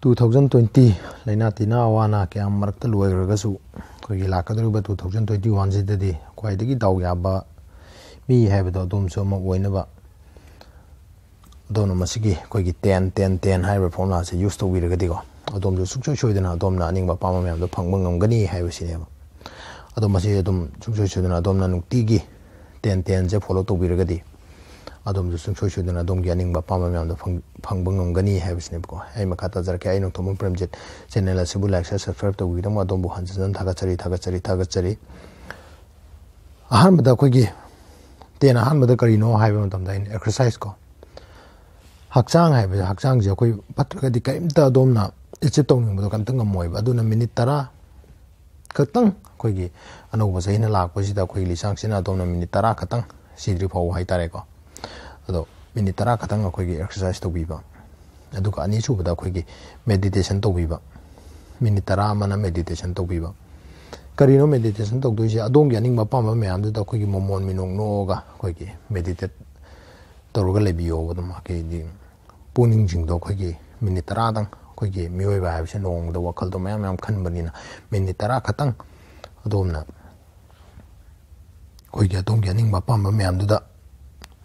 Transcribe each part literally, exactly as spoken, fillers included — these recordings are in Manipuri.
Two thousand twenty ꯂꯥꯏꯅꯥ ꯇꯤꯟꯅꯥ ꯑꯋꯥ ꯑꯅꯥ ꯀꯌꯥ ꯃꯔꯛꯇ ꯂꯣꯏꯈ꯭ꯔꯒꯁꯨ, ꯑꯩꯈꯣꯏꯒꯤ ꯂꯥꯛꯀꯗꯧꯔꯤꯕ two thousand twenty one ꯁꯤꯗꯗꯤ ꯈ꯭ꯋꯥꯏꯗꯒꯤ ꯗꯥꯎ ꯌꯥꯕ ꯃꯤ ꯍꯥꯏꯕꯗꯣ ꯑꯗꯣꯝꯁꯨ ꯑꯃ ꯑꯣꯏꯅꯕ, ꯑꯗꯣꯝꯅ ꯃꯁꯤꯒꯤ ꯑꯩꯈꯣꯏꯒꯤ ten ten ten ꯍꯥꯏꯔꯤꯕ formula ꯁꯦ use ꯇꯧꯕꯤꯔꯒꯗꯤꯀꯣ, ꯑꯗꯣꯝꯁꯨ ꯁꯨꯡꯁꯣꯏ ꯁꯣꯏꯗꯅ ꯑꯗꯣꯝꯅ ꯑꯅꯤꯡꯕ ꯑꯄꯥꯝꯕ ꯃꯌꯥꯝꯗꯣ ꯐꯪꯕ ꯉꯝꯒꯅꯤ ꯍꯥꯏꯕꯁꯤꯅꯦꯕ꯫ ꯑꯗꯣ ꯃꯁꯤ ꯑꯗꯨꯝ ꯁꯨꯡꯁꯣꯏ ꯁꯣꯏꯗꯅ ꯑꯗꯣꯝꯅ ꯅꯨꯡꯇꯤꯒꯤ ten ten ꯁꯦ follow ꯇꯧꯕꯤꯔꯒꯗꯤ, ꯑꯗꯣꯝꯁꯨ ꯁꯨꯡꯁꯣꯏ ꯁꯣꯏꯗꯅ ꯑꯗꯣꯝꯒꯤ ꯑꯅꯤꯡꯕ ꯑꯄꯥꯝꯕ ꯃꯌꯥꯝꯗꯣ ꯐꯪ-, ꯐꯪꯕ ꯉꯝꯒꯅꯤ ꯍꯥꯏꯕꯁꯤꯅꯦꯕꯀꯣ꯫ ꯑꯩ ꯃꯈꯥ ꯇꯥꯖꯔꯛꯀꯦ꯫ ꯑꯩ ꯅꯣꯡꯊꯣꯝꯕꯝ ꯄ꯭ꯔꯦꯝꯖꯤꯠ꯫ Channel ꯑꯁꯤꯕꯨ like, share, subscribe ꯇꯧꯕꯤꯒꯤꯗꯃꯛ ꯑꯗꯣꯝꯕꯨ ꯍꯟꯖꯤꯟ ꯍꯟꯖꯤꯟ ꯊꯥꯒꯠꯆꯔꯤ, ꯊꯥꯒꯠꯆꯔꯤ, ꯊꯥꯒꯠꯆꯔꯤ꯫ ꯑꯍꯥꯟꯕꯗ ꯑꯩꯈꯣꯏꯒꯤ ten ꯑꯍꯥꯟꯕꯗ ꯀꯔꯤꯅꯣ ꯍꯥꯏꯕ ꯃꯇꯝꯗ, ꯑꯩꯅ exercise ꯀꯣ, ꯍꯛꯆꯥꯡ ꯍꯥꯏꯕꯁꯦ, ꯍꯛꯆꯥꯡꯁꯦ ꯑꯩꯈꯣꯏ ꯐꯠꯇ꯭ꯔꯒꯗꯤ ꯀꯔꯤꯝꯇ ꯑꯗꯣꯝꯅ achieve ꯇꯧꯅꯤꯡꯕꯗꯣ ꯀꯔꯤꯝꯇ ꯉꯝꯃꯣꯏꯕ꯫ ꯑꯗꯨꯅ minute ꯇꯔꯥ ꯈꯛꯇꯪ ꯑꯩꯈꯣꯏꯒꯤ ꯑꯅꯧꯕ ꯆꯍꯤꯅ ꯂꯥꯛꯄꯁꯤꯗ ꯑꯩꯈꯣꯏꯒꯤ ꯂꯤꯆꯥꯡꯁꯤꯟꯅ ꯑꯗꯣꯝꯅ minute ꯇꯔꯥ ꯈꯛꯇꯪ, ꯁꯤꯗ꯭ꯔꯤ ꯐꯥꯎꯕ ꯍꯥꯏꯇꯥꯔꯦꯀꯣ, ꯑꯗꯣ minute ꯇꯔꯥ ꯈꯛꯇꯪ ꯑꯩꯈꯣꯏꯒꯤ exercise ꯇꯧꯕꯤꯕ꯫ ꯑꯗꯨꯒ ꯑꯅꯤꯁꯨꯕꯗ ꯑꯩꯈꯣꯏꯒꯤ meditation ꯇꯧꯕꯤꯕ, minute ꯇꯔꯥ ꯑꯃꯅ meditation ꯇꯧꯕꯤꯕ꯫ ꯀꯔꯤꯅꯣ meditation ꯇꯧꯗꯣꯏꯁꯦ? ꯑꯗꯣꯝꯒꯤ ꯑꯅꯤꯡꯕ ꯑꯄꯥꯝꯕ ꯃꯌꯥꯝꯗꯨꯗ ꯑꯩꯈꯣꯏꯒꯤ ꯃꯃꯣꯟ ꯃꯤꯅꯣꯛ ꯅꯣꯛꯑꯒ ꯑꯩꯈꯣꯏꯒꯤ meditate ꯇꯧꯔꯒ ꯂꯩꯕꯤꯌꯣꯕ꯫ ꯑꯗꯨꯝ ꯑꯩꯈꯣꯏꯒꯤ ꯄꯨꯛꯅꯤꯡꯁꯤꯡꯗꯣ ꯑꯩꯈꯣꯏꯒꯤ minute ꯇꯔꯥꯗꯪ, ꯑꯩꯈꯣꯏꯒꯤ ꯃꯤꯑꯣꯏꯕ ꯍꯥꯏꯕꯁꯦ ꯅꯣꯡꯃꯗ ꯋꯥꯈꯜꯗꯣ ꯃꯌꯥꯝ ꯃꯌꯥꯝ ꯈꯟꯕꯅꯤꯅ, minute ꯇꯔꯥ ꯈꯛꯇꯪ ꯑꯗꯣꯝꯅ ꯑꯩꯈꯣꯏꯒꯤ ꯑꯗꯣꯝꯒꯤ ꯑꯅꯤꯡꯕ ꯑꯄꯥꯝꯕ ꯃꯌꯥꯝꯗꯨꯗ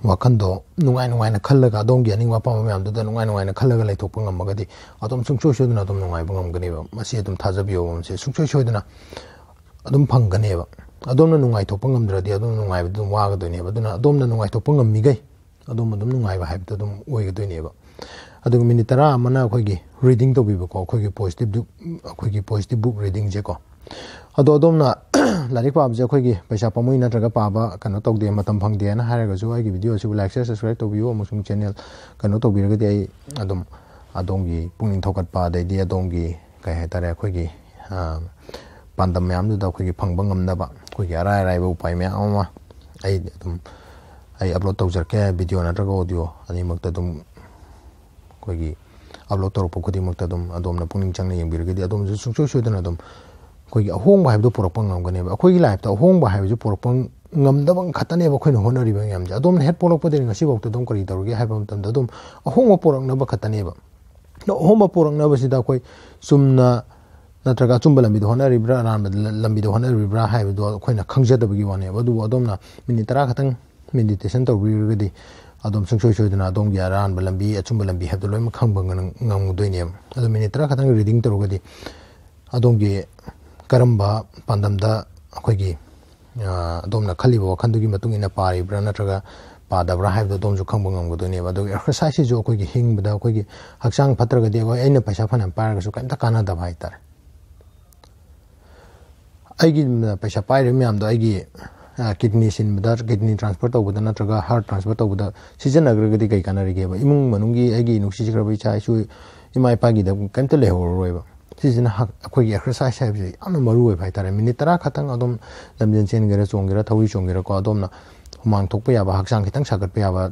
ꯋꯥꯈꯜꯗꯣ ꯅꯨꯡꯉꯥꯏ ꯅꯨꯡꯉꯥꯏꯅ ꯈꯜꯂꯒ, ꯑꯗꯣꯝꯒꯤ ꯑꯅꯤꯡꯕ ꯑꯄꯥꯝꯕ ꯃꯌꯥꯝꯗꯨꯗ ꯅꯨꯡꯉꯥꯏ ꯅꯨꯡꯉꯥꯏꯅ ꯈꯜꯂꯒ ꯂꯩꯊꯣꯛꯄ ꯉꯝꯃꯒꯗꯤ, ꯑꯗꯨꯝ ꯁꯨꯡꯁꯣꯏ ꯁꯣꯏꯗꯅ ꯑꯗꯨꯝ ꯅꯨꯡꯉꯥꯏꯕ ꯉꯝꯒꯅꯦꯕ꯫ ꯃꯁꯤ ꯑꯗꯨꯝ ꯊꯥꯖꯕꯤꯌꯣꯕ, ꯃꯁꯤ ꯁꯨꯡꯁꯣꯏ ꯁꯣꯏꯗꯅ ꯑꯗꯨꯝ ꯐꯪꯒꯅꯦꯕ꯫ ꯑꯗꯣꯝꯅ ꯅꯨꯡꯉꯥꯏꯊꯣꯛꯄ ꯉꯝꯗ꯭ꯔꯗꯤ, ꯑꯗꯣꯝꯅ ꯅꯨꯡꯉꯥꯏꯕꯗꯨ ꯑꯗꯨꯝ ꯋꯥꯒꯗꯣꯏꯅꯦꯕ꯫ ꯑꯗꯨꯅ ꯑꯗꯣꯝꯅ ꯅꯨꯡꯉꯥꯏꯊꯣꯛꯄ ꯉꯝꯃꯤꯈꯩ ꯑꯗꯣꯝ ꯑꯗꯨꯝ ꯅꯨꯡꯉꯥꯏꯕ ꯍꯥꯏꯕꯗꯣ ꯑꯗꯨꯝ ꯑꯣꯏꯒꯗꯣꯏꯅꯦꯕ꯫ ꯑꯗꯨꯒ minute ꯇꯔꯥ ꯑꯃꯅ ꯑꯩꯈꯣꯏꯒꯤ reading ꯇꯧꯕꯤꯕꯀꯣ, ꯑꯩꯈꯣꯏꯒꯤ positive book, ꯑꯩꯈꯣꯏꯒꯤ positive book reading ꯁꯦꯀꯣ꯫ ꯑꯗꯣ ꯑꯗꯣꯝꯅ ꯂꯥꯏꯔꯤꯛ ꯄꯥꯕꯁꯦ ꯑꯩꯈꯣꯏꯒꯤ ꯄꯩꯁꯥ ꯄꯥꯝꯃꯨꯏ ꯅꯠꯇ꯭ꯔꯒ ꯄꯥꯕ ꯀꯩꯅꯣ ꯇꯧꯗꯦ, ꯃꯇꯝ ꯐꯪꯗꯦꯅ ꯍꯥꯏꯔꯒꯁꯨ, ꯑꯩꯒꯤ video ꯑꯁꯤꯕꯨ like, share, subscribe ꯇꯧꯕꯤꯌꯨ, ꯑꯃꯁꯨꯡ channel ꯀꯩꯅꯣ ꯇꯧꯕꯤꯔꯒꯗꯤ, ꯑꯩ ꯑꯗꯨꯝ ꯑꯗꯣꯝꯒꯤ ꯄꯨꯛꯅꯤꯡ ꯊꯧꯒꯠꯄ, ꯑꯗꯩꯗꯤ ꯑꯗꯣꯝꯒꯤ ꯀꯩ ꯍꯥꯏꯇꯥꯔꯦ, ꯑꯩꯈꯣꯏꯒꯤ, ꯑ, ꯄꯥꯟꯗꯝ ꯃꯌꯥꯝꯗꯨꯗ ꯑꯩꯈꯣꯏꯒꯤ ꯐꯪꯕ ꯉꯝꯅꯕ ꯑꯩꯈꯣꯏꯒꯤ ꯑꯔꯥꯏ ꯑꯔꯥꯏꯕ ꯎꯄꯥꯏ ꯃꯌꯥꯝ ꯑꯃ ꯑꯩ ꯑꯗꯨꯝ, ꯑꯩ upload ꯇꯧꯖꯔꯛꯀꯦ, video ꯅꯠꯇ꯭ꯔꯒ audio ꯑꯅꯤꯃꯛꯇ ꯑꯗꯨꯝ ꯑꯩꯈꯣꯏꯒꯤ upload ꯇꯧꯔꯛꯄ ꯈꯨꯗꯤꯡꯃꯛꯇ ꯑꯗꯨꯝ ꯑꯗꯣꯝꯅ ꯄꯨꯛꯅꯤꯡ ꯆꯪꯅ ꯌꯦꯡꯕꯤꯔꯒꯗꯤ, ꯑꯗꯣꯝꯁꯨ ꯁꯨꯡꯁꯣꯏ ꯁꯣꯏꯗꯅ ꯑꯗꯨꯝ ꯑꯩꯈꯣꯏꯒꯤ ꯑꯍꯣꯡꯕ ꯍꯥꯏꯕꯗꯨ ꯄꯨꯔꯛꯄ ꯉꯝꯒꯅꯦꯕ꯫ ꯑꯩꯈꯣꯏꯒꯤ life ꯇ ꯑꯍꯣꯡꯕ ꯍꯥꯏꯕꯁꯤ ꯄꯨꯔꯛꯄ ꯉꯝꯗꯕ ꯈꯛꯇꯅꯦꯕ ꯑꯩꯈꯣꯏꯅ ꯍꯣꯠꯅꯔꯤꯕ ꯃꯌꯥꯝꯁꯦ꯫ ꯑꯗꯣꯝꯅ ꯍꯦꯛ ꯄꯣꯛꯂꯛꯄꯗꯒꯤ ꯉꯁꯤꯐꯥꯎꯗ ꯑꯗꯨꯝ ꯀꯔꯤ ꯇꯧꯔꯤꯒꯦ ꯍꯥꯏꯕ ꯃꯇꯝꯗ, ꯑꯗꯨꯝ ꯑꯍꯣꯡꯕ ꯄꯨꯔꯛꯅꯕ ꯈꯛꯇꯅꯦꯕ꯫ ꯑꯍꯣꯡꯕ ꯄꯨꯔꯛꯅꯕꯁꯤꯗ ꯑꯩꯈꯣꯏ ꯆꯨꯝꯅ ꯅꯠꯇ꯭ꯔꯒ ꯑꯆꯨꯝꯕ ꯂꯝꯕꯤꯗ ꯍꯣꯠꯅꯔꯤꯕ꯭ꯔꯥ, ꯑꯔꯥꯟꯕ ꯂꯝꯕꯤꯗ ꯍꯣꯠꯅꯔꯤꯕ꯭ꯔꯥ ꯍꯥꯏꯕꯗꯣ ꯑꯩꯈꯣꯏꯅ ꯈꯪꯖꯗꯕꯒꯤ ꯋꯥꯅꯦꯕ꯫ ꯑꯗꯨꯕꯨ ꯑꯗꯣꯝꯅ ꯃꯤꯅꯤꯠ ꯇꯔꯥ ꯈꯛꯇꯪ ꯃꯦꯗꯤꯇꯦꯁꯟ ꯇꯧꯕꯤꯔꯒꯗꯤ ꯑꯗꯣꯝ ꯁꯨꯡꯁꯣꯏ ꯁꯣꯏꯗꯅ ꯑꯗꯣꯝꯒꯤ ꯑꯔꯥꯟꯕ ꯂꯝꯕꯤ, ꯑꯆꯨꯝꯕ ꯂꯝꯕꯤ ꯍꯥꯏꯕꯗꯣ ꯂꯣꯏꯅꯃꯛ ꯈꯪꯕ ꯉꯝꯒꯗꯣꯏꯅꯦꯕ꯫ ꯑꯗꯣ ꯃꯤꯅꯤꯠ ꯇꯔꯥ ꯈꯛꯇꯪ ꯔꯤꯗꯤꯡ ꯇꯧꯔꯒꯗꯤ ꯑꯗꯣꯝꯒꯤ ꯀꯔꯝꯕ ꯄꯥꯟꯗꯝꯗ ꯑꯩꯈꯣꯏꯒꯤ ꯑꯗꯣꯝꯅ ꯈꯜꯂꯤꯕ ꯋꯥꯈꯜꯗꯨꯒꯤ ꯃꯇꯨꯡ ꯏꯟꯅ ꯄꯥꯔꯤꯕ꯭ꯔꯥ ꯅꯠꯇ꯭ꯔꯒ ꯄꯥꯗꯕ꯭ꯔꯥ ꯍꯥꯏꯕꯗꯣ ꯑꯗꯣꯝꯁꯨ ꯈꯪꯕ ꯉꯝꯒꯗꯣꯏꯅꯦꯕ꯫ ꯑꯗꯨꯒ ꯑꯦꯛꯁꯔꯁꯥꯏꯖꯁꯤꯁꯨ ꯑꯩꯈꯣꯏꯒꯤ ꯍꯤꯡꯕꯗ ꯑꯩꯈꯣꯏꯒꯤ ꯍꯛꯆꯥꯡ ꯐꯠꯇ꯭ꯔꯒꯗꯤ ꯑꯩꯈꯣꯏ, ꯑꯩꯅ ꯄꯩꯁꯥ ꯐꯅꯌꯥꯝ ꯄꯥꯏꯔꯒꯁꯨ ꯀꯩꯝꯇ ꯀꯥꯟꯅꯗꯕ ꯍꯥꯏꯇꯥꯔꯦ꯫ ꯑꯩꯒꯤ ꯄꯩꯁꯥ ꯄꯥꯏꯔꯤꯕ ꯃꯌꯥꯝꯗꯣ ꯑꯩꯒꯤ ꯀꯤꯗꯅꯤ ꯁꯤꯟꯕꯗ, ꯀꯤꯗꯅꯤ ꯇ꯭ꯔꯥꯟꯁꯐꯔ ꯇꯧꯕꯗ ꯅꯠꯇ꯭ꯔꯒ ꯍꯥꯔꯠ ꯇ꯭ꯔꯥꯟꯁꯐꯔ ꯇꯧꯕꯗ ꯁꯤꯖꯤꯟꯅꯈ꯭ꯔꯒꯗꯤ ꯀꯩ ꯀꯥꯟꯅꯔꯤꯒꯦꯕ? ꯏꯃꯨꯡ ꯃꯅꯨꯡꯒꯤ ꯑꯩꯒꯤ ꯅꯨꯡꯁꯤꯖꯈ꯭ꯔꯕ ꯏꯆꯥ ꯏꯁꯨ, ꯏꯃꯥ ꯏꯄꯥꯒꯤꯗ ꯀꯩꯝꯇ ꯂꯩꯍꯧꯔꯔꯣꯏꯕ꯫ ꯁꯤꯁꯤꯅ ꯑꯩꯈꯣꯏꯒꯤ ꯑꯦꯛꯁꯔꯁꯥꯏꯖ ꯍꯥꯏꯕꯁꯦ ꯌꯥꯝꯅ ꯃꯔꯨ ꯑꯣꯏꯕ ꯍꯥꯏꯇꯥꯔꯦ꯫ ꯃꯤꯅꯤꯠ ꯇꯔꯥ ꯈꯛꯇꯪ ꯑꯗꯨꯝ ꯂꯝꯖꯦꯟ ꯆꯦꯟꯒꯦꯔꯥ, ꯆꯣꯡꯒꯦꯔꯥ, ꯊꯧꯔꯤ ꯆꯣꯡꯒꯦꯔꯥꯀꯣ, ꯑꯗꯣꯝꯅ ꯍꯨꯃꯥꯡ ꯊꯣꯛꯄ ꯌꯥꯕ, ꯍꯛꯆꯥꯡ ꯈꯤꯇꯪ ꯁꯥꯒꯠꯄ ꯌꯥꯕ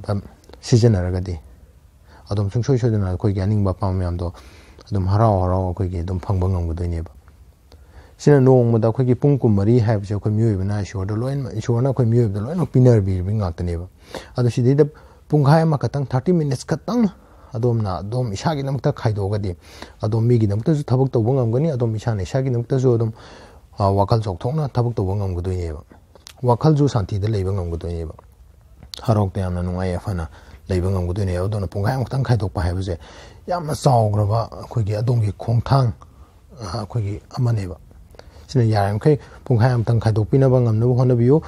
ꯁꯤꯖꯤꯟꯅꯔꯒꯗꯤ ꯑꯗꯨꯝ ꯁꯨꯡꯁꯣꯏ ꯁꯣꯏꯗꯅ ꯑꯩꯈꯣꯏꯒꯤ ꯑꯅꯤꯡꯕ ꯑꯄꯥꯝꯕ ꯃꯌꯥꯝꯗꯣ ꯑꯗꯨꯝ ꯍꯔꯥꯎ ꯍꯔꯥꯎ ꯑꯩꯈꯣꯏꯒꯤ ꯑꯗꯨꯝ ꯐꯪꯕ ꯉꯝꯒꯗꯣꯏꯅꯦꯕ꯫ ꯁꯤꯅ ꯅꯣꯡꯃꯗ ꯑꯩꯈꯣꯏꯒꯤ ꯄꯨꯡ ꯀꯨꯟꯃꯔꯤ ꯍꯥꯏꯕꯁꯦ ꯑꯩꯈꯣꯏ ꯃꯤꯑꯣꯏꯕꯅ ꯏꯁꯣꯔꯗ ꯂꯣꯏꯅꯃꯛ, ꯏꯁꯣꯔꯅ ꯑꯩꯈꯣꯏ ꯃꯤꯑꯣꯏꯕꯗ ꯂꯣꯏꯅꯃꯛ ꯄꯤꯅꯕꯤꯔꯤꯕ ꯉꯥꯛꯇꯅꯦꯕ꯫ ꯑꯗꯣ ꯁꯤꯗꯩꯗ ꯄꯨꯡꯈꯥꯏ ꯑꯃꯈꯛꯇꯪ, ꯊꯥꯔꯇꯤ ꯃꯤꯅꯤꯠꯁ ꯈꯛꯇꯪ ꯑꯗꯣꯝꯅ ꯑꯗꯣꯝ ꯏꯁꯥꯒꯤꯗꯃꯛꯇ ꯈꯥꯏꯗꯣꯛꯑꯒꯗꯤ ꯑꯗꯣꯝ ꯃꯤꯒꯤꯗꯃꯛꯇꯁꯨ ꯊꯕꯛ ꯇꯧꯕ ꯉꯝꯒꯅꯤ, ꯑꯗꯣꯝ ꯏꯁꯥꯅ ꯏꯁꯥꯒꯤꯗꯃꯛꯇꯁꯨ ꯑꯗꯨꯝ ꯋꯥꯈꯜ ꯆꯥꯎꯊꯣꯛꯅ ꯊꯕꯛ ꯇꯧꯕ ꯉꯝꯒꯗꯣꯏꯅꯦꯕ꯫ ꯋꯥꯈꯜꯁꯨ ꯁꯥꯟꯇꯤꯗ ꯂꯩꯕ ꯉꯝꯒꯗꯣꯏꯅꯦꯕ꯫ ꯍꯔꯥꯎ ꯇꯌꯥꯝꯅ ꯅꯨꯡꯉꯥꯏ ꯌꯥꯏꯐꯅ ꯂꯩꯕ ꯉꯝꯒꯗꯣꯏꯅꯦꯕ꯫ ꯑꯗꯨꯅ ꯄꯨꯡꯈꯥꯏꯃꯨꯛꯇꯪ ꯈꯥꯏꯗꯣꯛꯄ ꯍꯥꯏꯕꯁꯦ ꯌꯥꯝꯅ ꯆꯥꯎꯈ꯭ꯔꯕ ꯑꯩꯈꯣꯏꯒꯤ ꯑꯗꯣꯝꯒꯤ ꯈꯣꯡꯊꯥꯡ ꯑꯩꯈꯣꯏꯒꯤ ꯑꯃꯅꯦꯕ꯫ ꯁꯤꯅ ꯌꯥꯔꯤꯃꯈꯩ ꯄꯨꯡꯈꯥꯏ ꯑꯃꯇꯪ ꯈꯥꯏꯗꯣꯛꯄꯤꯅꯕ ꯉꯝꯅꯕ ꯍꯣꯠꯅꯕꯤꯌꯨ꯫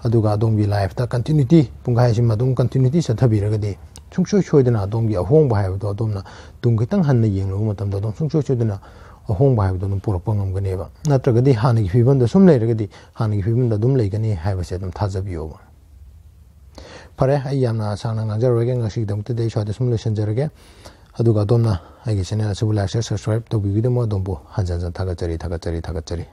ꯑꯗꯨꯒ ꯑꯗꯣꯝꯒꯤ ꯂꯥꯏꯐꯇ ꯀꯟꯇꯤꯅ꯭ꯌꯨꯇꯤ ꯄꯨꯡꯈꯥꯏꯁꯤꯃ ꯑꯗꯨꯝ ꯀꯟꯇꯤꯅ꯭ꯌꯨꯇꯤ ꯆꯠꯊꯕꯤꯔꯒꯗꯤ ꯁꯨꯡꯁꯣꯏ ꯁꯣꯏꯗꯅ ꯑꯗꯣꯝꯒꯤ ꯑꯍꯣꯡꯕ ꯍꯥꯏꯕꯗꯣ ꯑꯗꯣꯝꯅ ꯇꯨꯡ ꯈꯤꯇꯪ ꯍꯟꯅ ꯌꯦꯡꯂꯨꯕ ꯃꯇꯝꯗ ꯑꯗꯨꯝ ꯁꯨꯡꯁꯣꯏ ꯁꯣꯏꯗꯅ ꯑꯍꯣꯡꯕ ꯍꯥꯏꯕꯗꯣ ꯑꯗꯨꯝ ꯄꯨꯔꯛꯄ ꯉꯝꯒꯅꯦꯕ꯫ ꯅꯠꯇ꯭ꯔꯒꯗꯤ ꯍꯥꯟꯅꯒꯤ ꯐꯤꯕꯝꯗ ꯁꯨꯝ ꯂꯩꯔꯒꯗꯤ ꯍꯥꯟꯅꯒꯤ ꯐꯤꯕꯝꯗ ꯑꯗꯨꯝ ꯂꯩꯒꯅꯤ ꯍꯥꯏꯕꯁꯦ ꯑꯗꯨꯝ ꯊꯥꯖꯕꯤꯌꯣꯕ꯫ ꯐꯔꯦ, ꯑꯩ ꯌꯥꯝꯅ ꯁꯥꯡꯅ ꯉꯥꯡꯖꯔꯔꯣꯏꯒꯦ꯫ ꯉꯁꯤꯒꯤꯗꯃꯛꯇꯗꯤ ꯑꯩ ꯁ꯭ꯋꯥꯏꯗ ꯁꯨꯝ ꯂꯣꯏꯁꯤꯟꯖꯔꯒꯦ꯫ ꯑꯗꯨꯒ ꯑꯗꯣꯝꯅ ꯑꯩꯒꯤ ꯆꯦꯅꯦꯜ ꯑꯁꯤꯕꯨ ꯂꯥꯏꯛ, ꯁꯤꯌꯔ, ꯁꯕꯁꯀ꯭ꯔꯥꯏꯕ ꯇꯧꯕꯤꯕꯒꯤꯗꯃꯛ ꯑꯗꯣꯝꯕꯨ ꯍꯟꯖꯟ ꯍꯟꯖꯟ ꯊꯥꯒꯠꯆꯔꯤ, ꯊꯥꯒꯠꯆꯔꯤ, ꯊꯥꯒꯠꯆꯔꯤ꯫